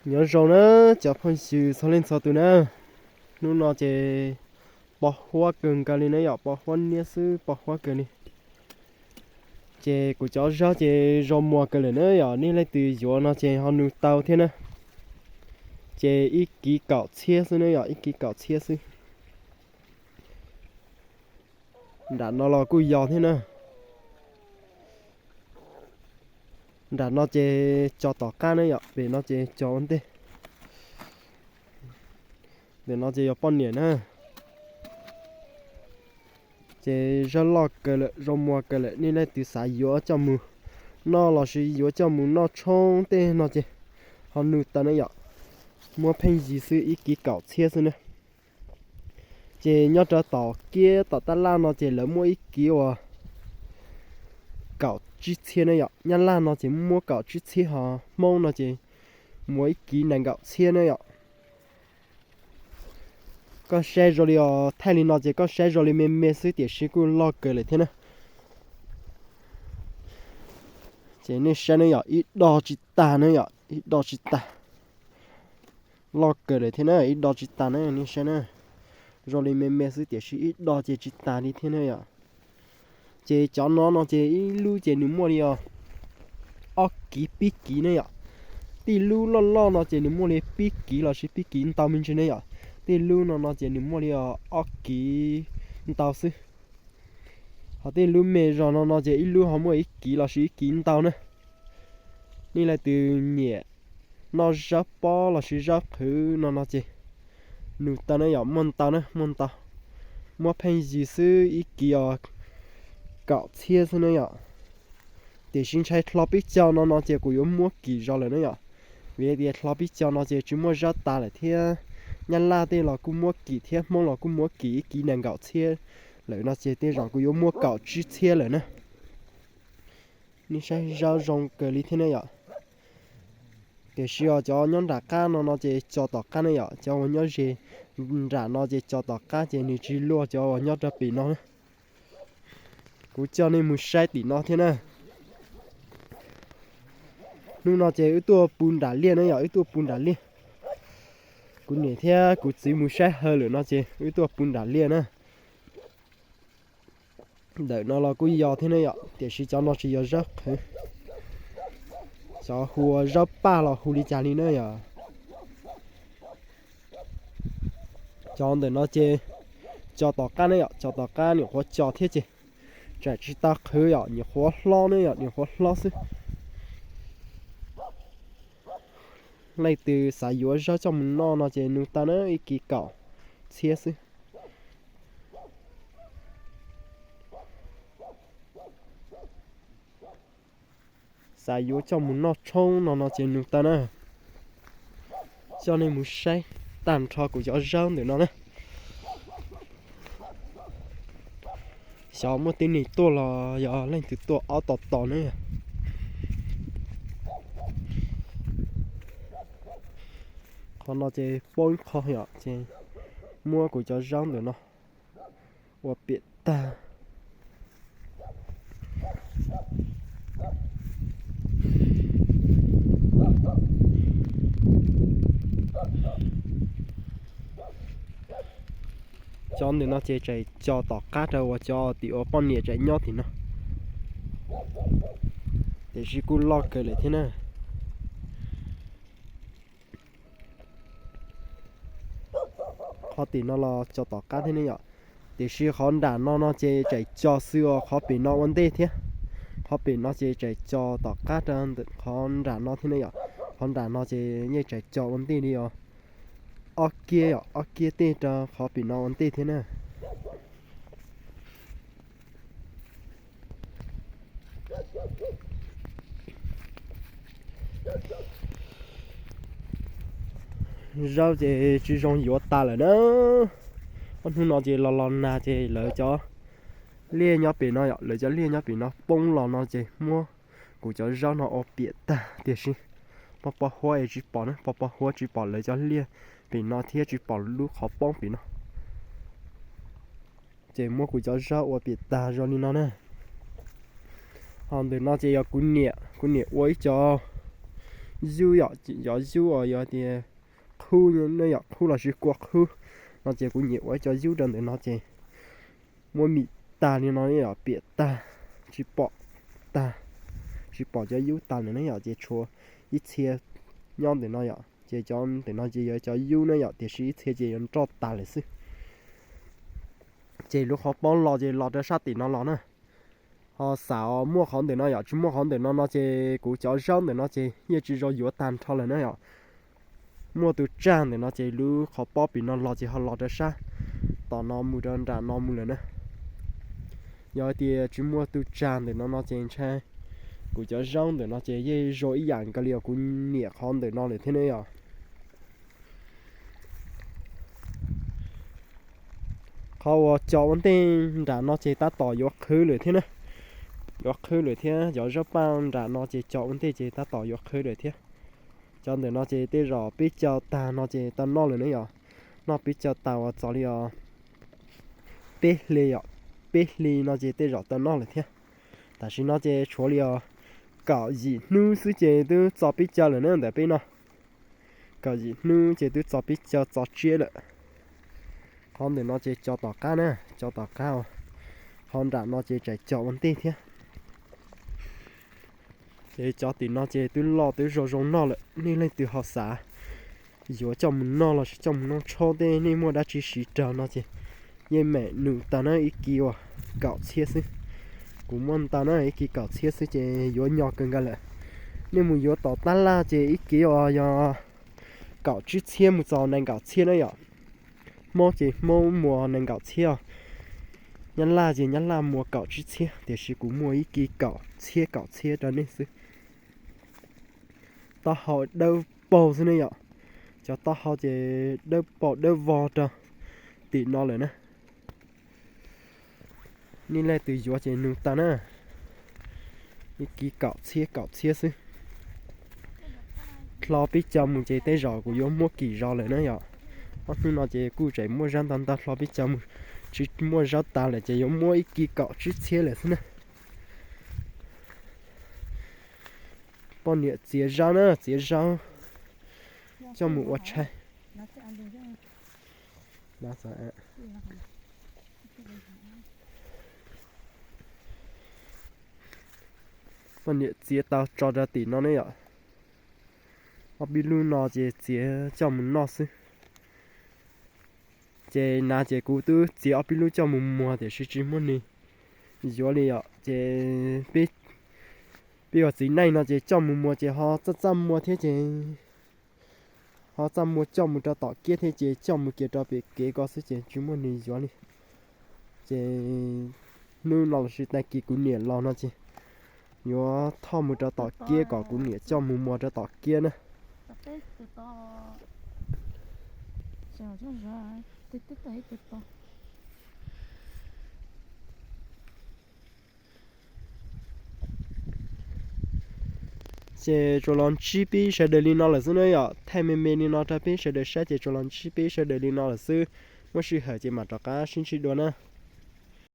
Nyob zoo na cov phooj ywg txhua leej txhua tus na. Hnub no ces pos huab kawg nkaus li na yom, pos huab niab xwb, pos huab kawg li. Ces kuv cov zaub ces zoo muag kawg lawm na yom, nej leej twg yuav no ces ho nug tau thiab na. Ces ib kiv kaum txhiab xwb na yom, ib kiv kaum txhiab xwb. Nram no los kuj yog thiab na. Nram no ces cog tom qab na yom, pem no ces cog ua ntej. Ntawm no ces yog poj niam na. Ces zaub loj kawg lawm, zoo muag kawg lawm, nej leej twg xav yuav coj mus noj lossis yuav coj mus noj tshoob tej no ces ho nug tau na yom. Muab pheej yig xwb, ib kiv kaum txhiab xwb na. Ces nyob rau tom kiab tom tab laj no ces lawv muab ib kiv uas kaum tsib txhiab na yom. Nyab Laj no ces muab kaum tsib txhiab, ho Hmoob no ces muab ib kiv nees nkaum txhiab na yom. Koj saib zoo li os, thaij li no ces koj saib zoo li me me xwb tiam sis kuj loj kawg lawm thiab na. Ces nej saib na yom, ib do tsis tag na yom, ib do tsis tag. Loj kawg lawm thiab na, ib do tsis tag na, nej saib na. Zoo li me me xwb tiam sis ib do ces tsis tag li thiab na yom. Ces cov no no ces ib lub ces nws muaj li os ob kiv pib kiv ne yom. Tej lub loj loj no ces nws muaj li pib kiv lossis pib kiv ntau me ntsis ne yom. Tej lub no no ces nws muaj li os ob kiv ntau xwb. Ho tej lub me zog no no ces ib lub ho muaj ib kiv lossis ib kiv ntau na. Nej leej twg nyiam noj zaub pob lossis zaub qhwv no no ces nug tau na yom, muaj ntau na, muaj ntau. Muab pheej yig xwb, ib kiv os kaum txhiab xwb na yom. Tiam sis ntshai hlo pib caug no no ces kuv yuav muab kim zog lawm na yom. Vim tias hlo pib caug no ces tsis muaj zaub tas lawm thiab. Nyab Laj tej los kuj muab kim thiab, Hmoob los kuj muab kim ib kiv nees nkaum txhiab lawm no ces tej zaum kuv yuav muab kaum tsib txhiab lawm na. Nej saib zaub zoo kawg li thiab ne yom. Tiam sis os cov nyob nram qab no no ces cog tom qab ne yom, cov uas nyob ze nram no ces cog tom qab ces nws tsis luaj cov uas nyob rau pem no na. Kuv coj nej mus saib tim no thiab na. Hnub no ces wb tuaj pw nram liaj na yom, wb tuaj pw nram liaj. Kuv niam thiab kuv txiv mus saib hawv lawm no ces wb tuaj pw nram liaj na. Ntawm no los kuj yog thiab ne yom, tiam sis cov no tsis yog zaub qhwv. Cov hu ua zaub paj los hu li cas li na yom. Cov ntawm no ces cog tom qab ne yom, cog tom qab nyuam qhuav cog thiab ces tseem tsis tau qhwv yom, nyuam qhuav hlob ne yom, nyuam qhuav hlob xwb. Leej twg xav yuav zaub coj mus noj no ces nug tau na, ib kiv kaum txhiab xwb. Xav yuav coj mus noj tshoob no no ces nug tau na. Coj nej mus saib tag nrho kuv cov zaub ntawm no na. Xyov muaj tib neeg tuaj los yog leej twg tuaj ob tos tos ne. Qhov no ces poob ib qho yom, ces muab kuv cov zaub ntawm no ua piam tag. Cov ntawm no ces tseem cog tom qab rau uas cov tim uas poj niam tseem nyob tim no, tiam sis kuj loj kawg lawm thiab na. Qhov tim no los cog tom qab thiab ne yom, tiam sis qhov nram no no ces tseem cog xwb os, qhov pem no ua ntej thiab. Qhov pem no ces tseem cog tom qab rau ntawm qhov nram no thiab ne yom, qhov nram no ces yeej tseem cog ua ntej li os. Ob kiab yom, ob kiab tej rau qhov pem no ua ntej thiab na. Zaub ces tsis zoo yuav tas lawm na. Ob hnub no ces los los nag ces lawv cov liaj nyob pem no yom, lawv cov liaj nyob pem no poob los no ces muab kuv cov zaub no ua piam tag, tiam sis pos pos huab es tsis pom na, pos pos huab tsis pom lawv cov liaj pem no thiab tsis pom lub qhov poob pem no. Ces muab kuv cov zaub ua piam tag zoo li no na. Ho ntawm no ces yog kuv niam, kuv niam ua ib co Yub yom, cov yub uas yog tias qhub ne yom, qhub los sis kua qhub no ces kuv nyiam ua cov yub rau ntawm no ces muab mim tag li no ne yom, piam tag, tsis pom tag, tsis pom cov yub tag lawm ne yom, ces tshuav ib txhia nyob ntawm no yom, ces cov ntawm no ces yog cov yub ne yom, tiam sis ib txhia ces yuav nroj tag lawm xwb. Ces lub qhov pob los ces los rau sab tim no los na. Ho xav muaj qhov ntawm no yom, tsis muaj qhov ntawm no no ces kuv cov zaub ntawm no ces yeej tsis zoo yuav tag nrho lawm na yom. Muaj tus tsag ntawm no ces lub qhov pob pem no los ces ho los rau sab tom no mus rau nram no mus lawm na. Yog hais tias tsis muaj tus tsag ntawm no no ces ntshai kuv cov zaub ntawm no ces yeej zoo ib yam nkaus li os, kuv niam qhov ntawm no lawm thiab ne yom. Qhov uas cov ua ntej nram no ces tab tom yuav qhwv lawm thiab na. Yuav qhwv lawm thiab, cov zaub paj nram no ces cov ua ntej ces tab tom yuav qhwv lawm thiab. Cov ntawm no ces tej zaum peb caug tag no ces tau noj lawm ne yom. Noj peb caug tag uas txog li os peb hli, peb hli no ces tej zaum tau noj lawm thiab. Tam sim no ces tshuav li os kaum yim hnub xwb ces twb txo peb caug lawm na ntawm peb no. Kaum yim hnub ces twb txo peb caug txo tsiab lawm. Qhov ntawm no ces cov tom qab na, cov tom qab os. Qhov nram no ces tseem cov ua ntej thiab. Ces cov tim no ces twb loj twb zoo zoo noj lawm, nej leej twg ho xav yuav coj mus noj los sis coj mus noj tshob tej, nej muaj dab tsi siv raug no ces yeej meem nws tau na, ib kis uas kaum txhiab xwb. Kuv muaj ntau na, ib kis kaum txhiab xwb ces yuav nyog kawg nkaus lawm. Nej mus yuav tom tab laj ces ib kis uas yog kaum tsib txhiab mus txog nees nkaum txhiab na yom. Hmoob ces Hmoob muag nees nkaum txhiab os. Nyab Laj ces Nyab Laj muag kaum tsib txhiab, tiam sis kuv muag ib kis kaum txhiab kaum txhiab rau nej xwb. Taub hau dawb paug xwb ne yom. Cov taub hau ces dawb paug dawb vog rau tim no lawm na. Nej leej twg yuav ces nug tau na. Ib kis kaum txhiab kaum txhiab xwb. Hlo peb caug mus ces tej zaum kuv yuav muab kim zog lawm na yom. Ob hnub no ces kuj tseem muaj zaub ntau ntau, hlo peb caug mus tsis muaj zaub tas lawm ces yuav muab ib kis kaum tsib txhiab lawm xwb na. Poj niam txiav zaub na, txiav zaub coj mus ua tshais. Poj niam txiav tau tso rau tim no ne yom. Ob peb lub no ces txiav coj mus noj xwb. Ces na ces kuv twb txiav ob peb lub coj mus muag tiam sis tsis muaj neeg yuav li yom. Ces peb ua txiv neej no ces coj mus muag ces ho txaj txaj muag thiab ces ho txaj muag coj mus rau tom kiab thiab ces coj mus kiag rau pem kev ko xwb ces tsis muaj neeg yuav li. Ces hnub no los sis tag kis kuv niam los no ces yuav thauj mus rau tom kiab kom kuv niam coj mus muag rau tom kiab na. Ces tsuas los ntsib peb sawv daws li no lawm xwb na yom. Thaij me me li no rau peb sawv daws saib ces tsuas los ntsib peb sawv daws li no lawm xwb. Muaj sij hawm ces mam rov qab sib ntsib dua na.